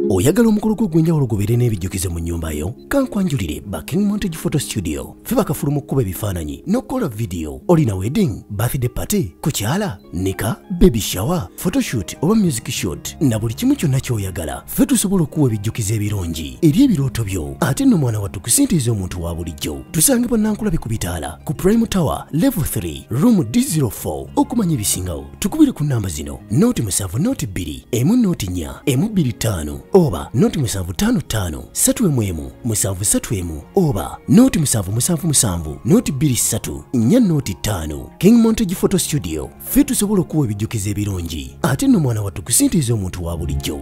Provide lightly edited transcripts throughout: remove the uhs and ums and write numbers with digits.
Oyagala omukolo gwo ogw'enjawulo gubeere n'ebijjukizo mu nnyumba yo? Kankwanjulire ba King Montage Photo Studio. Ffe bakafulu mu kkuba ebifaananyi n'okukola vidiyo. Olina wedding, birthday party, kukyala, nika, baby shower, photoshoot oba music shoot na buli kimu kyonna ky'oyagala. Ffe tusobola okuwa ebijjukizo ebirungi eri ebirooto byo. Ate nno mwana wattu ku ssente ez'omuntu wa bulijjo. Tusange Bannankulabe ku bitaala ku Prime Tower Level 3 Room D04. Okumanya ebisingawo tukubire ku nnamba zino: 0 7 02 1 04 125 oba 0755 3 1 731 oba 0777 023 405. King Montage Photo Studio, ffe tusobola okuwa ebijjukizo ebirungi ate nno mwana wattu ku ssente ez'omuntu wa bulijjo.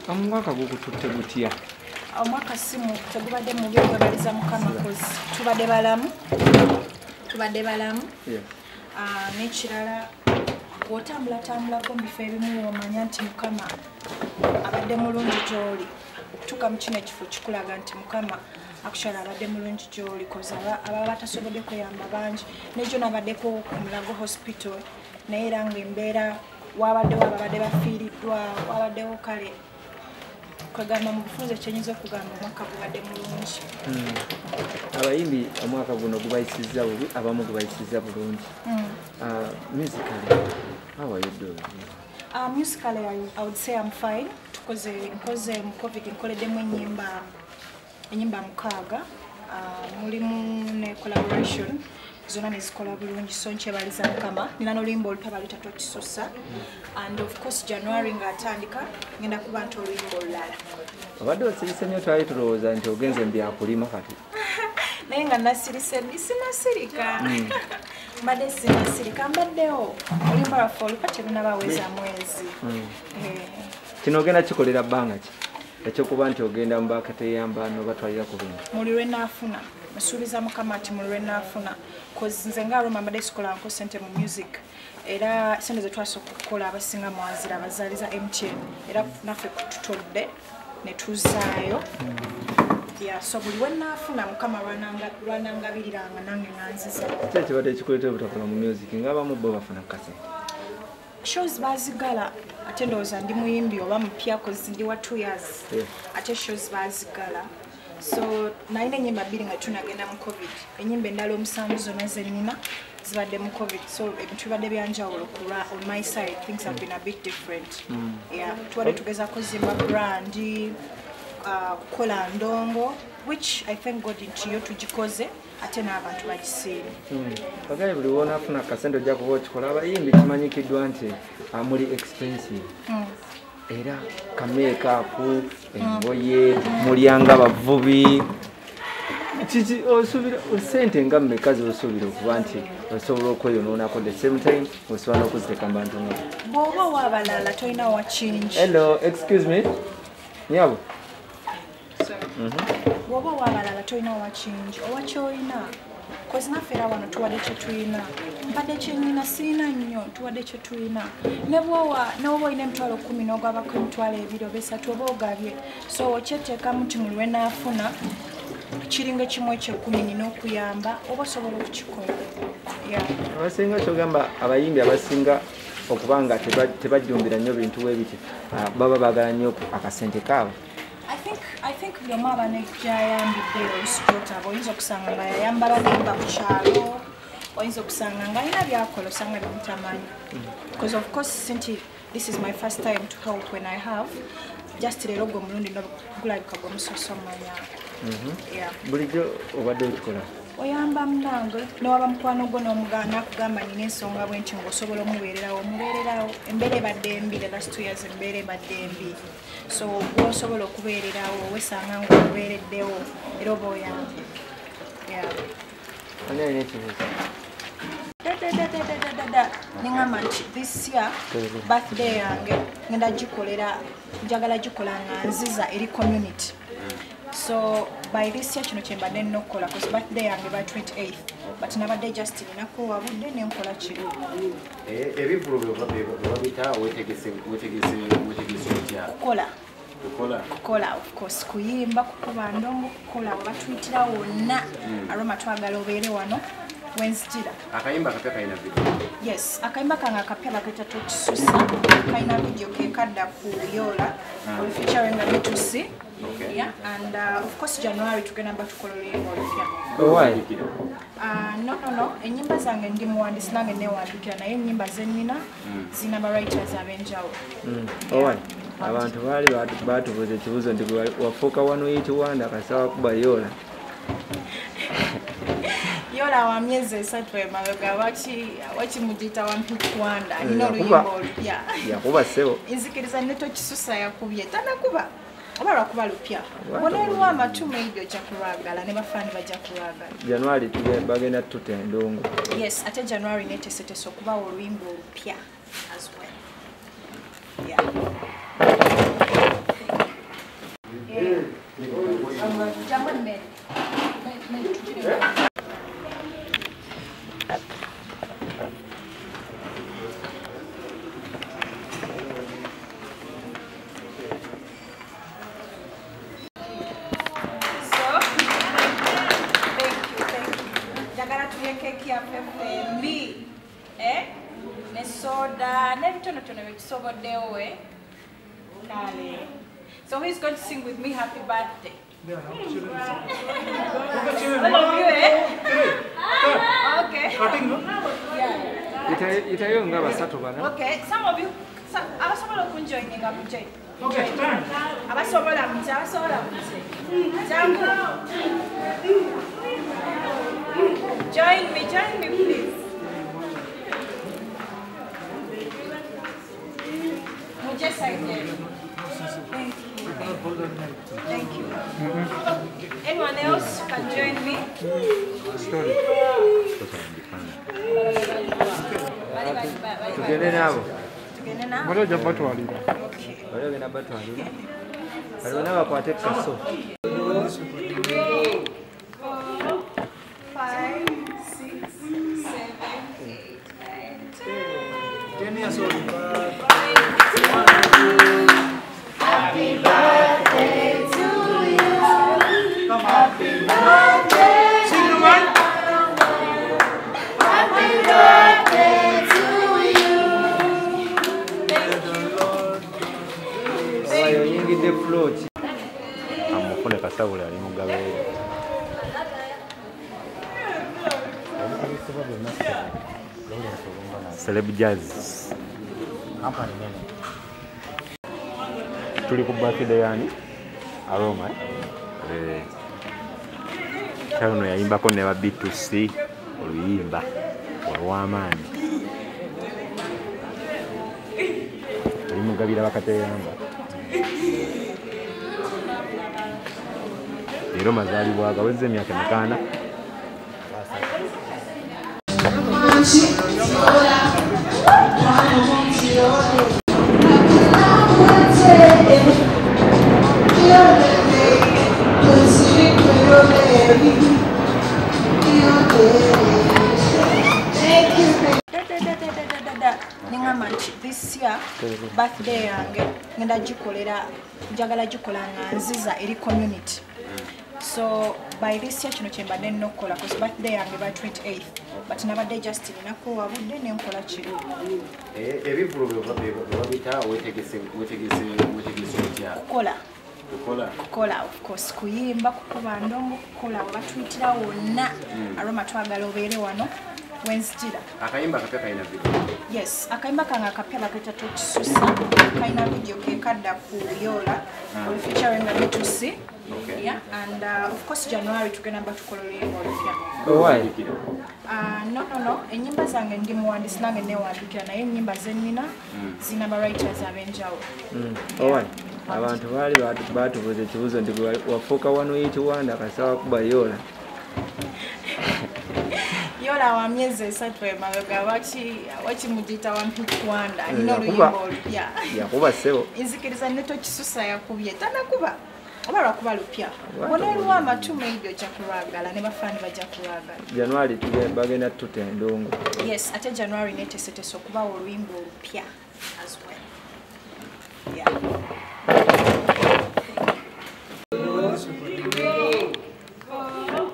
Omwaka gukututte gutya? Omwaka simu tegubadde mubi, okwebaliza Mukama, 'cause tubadde balamu, tubadde balamu. Ah, n'ekirala, bw'otambulatambulako mu bifo ebimu omanya nti Mukama abadde mulungi gy'oli. Okutuuka mu kino ekifo kikulaga nti Mukama actually abadde mulungi gy'oli, 'cause ababa batasobodde kweyamba bangi. Nejo nabaddeko ku Mulago Hospital, naye era ng'embeera wabaddewo ababadde bafiiriddwa wabaddewo. Kale kwegamba mu bufunze kyenyinza okugamba, omwaka gubadde mulungi. Abayimbi omwaka guno gubayisizza bubi, abamu gubayisizza bulungi. Musically, how are you doing? Musically, I would say I'm fine. Tukoze, nkoze mu COVID, nkoleddemu enyimba 6. Mulimu ne collaboration zonna nezikola bulungi, so nkyebaliza Mukama. Nina n'oluyimba olupya baluyita Tokisusa, and of course January ng'atandika ngenda kuba nti oluyimba olulala. Obadde osirise nnyo, twali tulowooza nti ogenze mu byakulima kati. Naye nga nasirise ddi? Sinasirika, mbadde sinasirika, mbaddewo. Oluyimba lwaffe olupya terunabaweza mwezi. Eh. Kino ogenda kikolera bbanga ki ekyokuba nti ogenda mu bakateyamba n'obatwalira ku bintu? Muli lwe naafuna, nsuubiza Mukama nti muli lwe naafuna, 'cause nze nga Aroma mbadde sikolanko sente mu music, era sente ze twasooka okukola abasinga mwanzira abazaaliza MTN, era naffe tutodde ne tuzaayo. Yeah, so buli lwe naafuna, Mukama lwanangabiriranga, nange nga nziza. Ki ekibadde kikuleetera obutakola mu music ng'abamu bo bafuna kasente? Shows bazigala, ate ndowooza ndi muyimbi oba mupya, 'cause ndi wa 2 years. Ate shows bazigala, so nalina enyimba 2 nga tunagenda mu COVID. Enyimba endala 7 zonna zenina zibadde mu COVID, so ebintu bibadde byanjawulo kulwa on my side things have been a bit different. Yeah, tubadde tugezaako zimba brand, kukola ndongo, which I thank God nti yo tugikoze ate n'abantu bagisiimye. Bagaye buli wonaafuna akasente ojja kuba okikola. Abayimbi kimanyikiddwa nti muli expensive, era ka makeup, engoye, mulyanga bavubi. Kiki osuubira, sente nga mmeka z'osuubira okuba nti osobola okweyonoonako, the same time osobola n'okuziteeka mu bantu nga Bw'oba waabalala tolina wakingi. Hello, excuse me, nyabo. Bw'oba waabalala tolina wakingi, owa kyolina, 'cause naffe era wano tuwadde kye tulina. Mpadde kyennyina, siina nnyo, tuwadde kye tulina. Ne bwowa newoba olina 100,000 n'ogabako 20,000 oba 3,000, oba ogabye. So okyeteekamu nti muli lwe naafuna kiringa ekimu ekyekkumi nina okuyamba, oba osobola okukikola. Yeah. Abasinga kyogamba abayimbi abasinga okuba nga tebajjumbira nnyo bintu bwe biti, baba baagala nnyo akasente kaabwe. I think buli omu aba nejayambidde olusi gyotaba. Oyinza okusanga nga yayamba baneiba ku kyalo, oyinza okusanga nga alina byakola, osanga bimutamanyi, because of course sinti this is my first time to help. When I have just leero gwe omulundi gulabika gwe musoose omanya. Yeah. Bulijjo obadde okikola? Oyamba munange, newaba mukwano gwo n'omugaana akugamba nina ensonga bwe nti, ng'osobola omubeererawo, omubeererawo. Embeera ebadde mbi the last 2 years, embeera ebadde mbi, so gwosobola okubeererawo wesanga ng'omubeereddewo era oba oyambye. Yeah. Ani alina ekibuuzo? Dadadadadadada, neŋŋamba nti this year birthday yange ngenda gikolera, njagala gikola nga nziza eri community. So by this year kino kyembadde nina okukola, 'cause birthday yange ba 28th, but nabadde just ninako wabudde nenkola kino. Ebivvulu bwe babita, wetegese otya? Kukola. Kukola. Kukola, of course, kuyimba, kukuba ndongo, kukola we batuyitira wonna. Aroma twagala obeere wano Wenzijira. Akayimba akapya kalina video. Yes, akayimba kange akapya bakayita Tokisusa, kalina video ke kadda ku Yola, oli featuring B2C. Okay. Yeah, and of course January tugenda batukola oluyimba olupya. Why? No, ennyimba zange ndi muwandiisi nange neewandiikira, naye ennyimba ze nnina zirina ba writers ab'enjawulo. Why? Abantu baali batubuuza ekibuuzo nti wafuuka wano ekiwanda kasawa kuba Yola. Yola wa myezi 3 emabega wakimugiyita wampikwanda nina oluyimba olupya. Yakuba ssebo. Nzikiriza ne Tokisusa yakubye tanakuba oba lwakuba lupya. Onooluwa amatu maybe ojja kulwagala ne bafaani bajja kulwagala. January bagenda tuta endongo. Yes, ate January neeteeseteese okubawa oluyimba olupya as well. Yeah. Jambo mmere. So, thank you. Njagala tulye keeki yaffe ffembi. Ne soda, n'ebitonotono bye tusoboddewo. Kale. So who's going to sing with me happy birthday? All of you, eh? Okay. Yeah. Itayo nga basatu bana. Okay, some of you, abasobola okunjoininga muje. Okay, turn. Abasobola muje, abasobola muje. Jangu. Join me please. Muje side there. Thank you. Thank you. Anyone else can join me? Tugende nabo. Tugende nabo. Bali ojja batwalira. Okay. Bali ogenda batwalira. Bali bonna bakwate kaso. 3, 4, 5, 6, 7, 8, 9, 10. 10 years old. Happy birthday to you. Happy birthday. Sing the one. Happy birthday to you. Thank you. Oyingidde float. Amufune kasawule ali mugabeere. Celeb Jazz. Company nene. Tuli ku birthday yani Aroma Kyalo yayimbako ne ba B2C oluyimba olw'amaanyi. Oli mugabira bakateyamba. Leero mazaalibwa gawezza emyaka 5. This year birthday yange ngenda gikolera njagala gikola nga nziza eri community. So by this year kino kyembadde nnokukola cause birthday yange ba 28th but nabadde just ninako wabudde ne nkola kiro. Ebivvulu bye babiyita weetegese otya? Kukola. Kukola. Of course, kuyimba, kukuba ndongo, kukola batuyitira wonna. Aroma twagala obeere wano wenzijira. Akayimba akapya kalina video. Yes, akayimba kange akapya bakayita Tokisusa, kalina video ke kadda ku Yola, oli featuring B2C. Okay. Yeah, and of course January tugenda batukola oluyimba olupya. Why? No, ennyimba zange ndi muwandiisi nange neewandiikira, naye ennyimba ze nnina zirina ba writers ab'enjawulo. Why? Abantu baali batubuuza ekibuuzo nti wafuuka wano ekiwanda kasawa kuba Yola. Yola wa myezi 3 emabega wakimugiyita wampikwanda nina oluyimba olupya. Yakuba ssebo. Nzikiriza ne Tokisusa yakubye tanakuba oba lwakuba lupya. Onooluwa amatu maybe ojja kulwagala ne bafaani bajja kulwagala. January bagenda tuta endongo. Yes, ate January neeteeseteese okubawa oluyimba olupya as well. Yeah. 3, 4,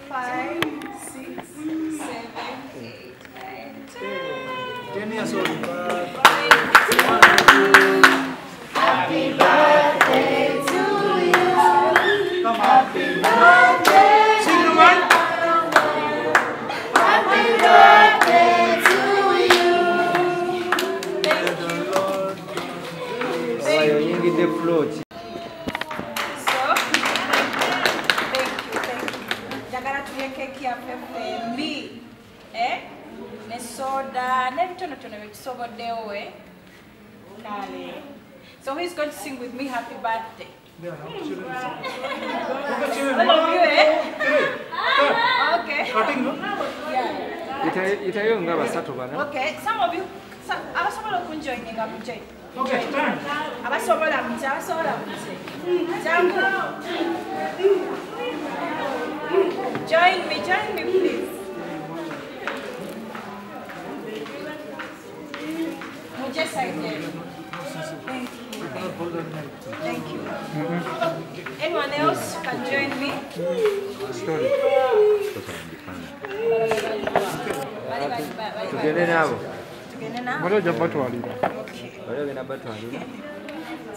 5, 6, 7, Thank you. So, thank you, thank you. Njagala tulye keeki yaffe ffembi. Ne soda, n'ebitonotono bye tusoboddewo, Kale. So who is going to sing with me happy birthday? All of you, Okay. Yeah. Itayo nga basatu bana. Okay, some of you, abasobola okunjoininga muje. Okay, stand. Abasobola muje, abasobola muje. Jangu. Join me please. Muje side there. Thank you. Thank you. Anyone else can join me? Tugende nabo. Tugende nabo. Bali ojja batwalira. Bali ogenda batwalira.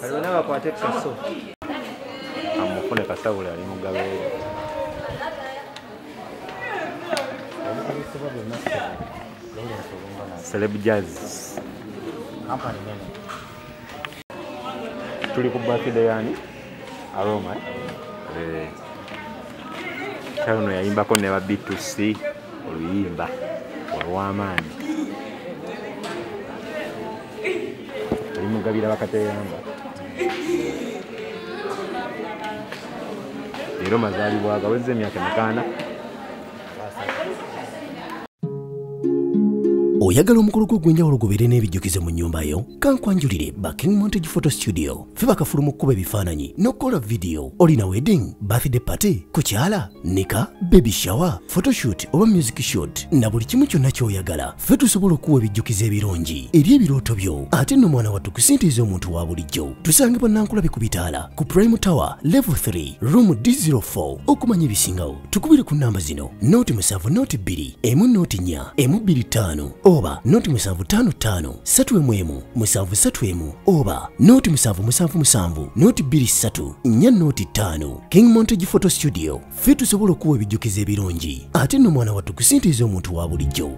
Bali bonna bakwate kaso. Amufune kasawula ali mugabo. Celeb Jazz. Company nene. Tuli ku birthday yani Aroma Kyano yayimbako ne ba B2C oluyimba olw'amaanyi. Ali mugabira bakateyamba. Leero mazaalibwa agawezza emyaka 5. Oyagala omukolo gwo ogw'enjawulo gubeere n'ebijjukizo mu nnyumba yo? Kankwanjulire ba King Montage Photo Studio. Ffe bakafulu mu kkuba ebifaananyi n'okukola vidiyo. Olina wedding, birthday party, kukyala, nika, baby shower, photoshoot oba music shoot na buli kimu kyonna ky'oyagala. Ffe tusobola okuwa ebijjukizo ebirungi eri ebirooto byo. Ate nno mwana wattu ku ssente ez'omuntu wa bulijjo. Tusange bannankulabe ku bitaala ku Prime Tower Level 3 Room D04. Okumanya ebisingawo tukubire ku nnamba zino: 07 02 14 125 oba 0755 3 7 oba 0777 023 405. King Montage Photo Studio. Ffe tusobola okuwa ebijjukizo ebirungi ate nno mwana wattu ku ssente ez'omuntu wa bulijjo.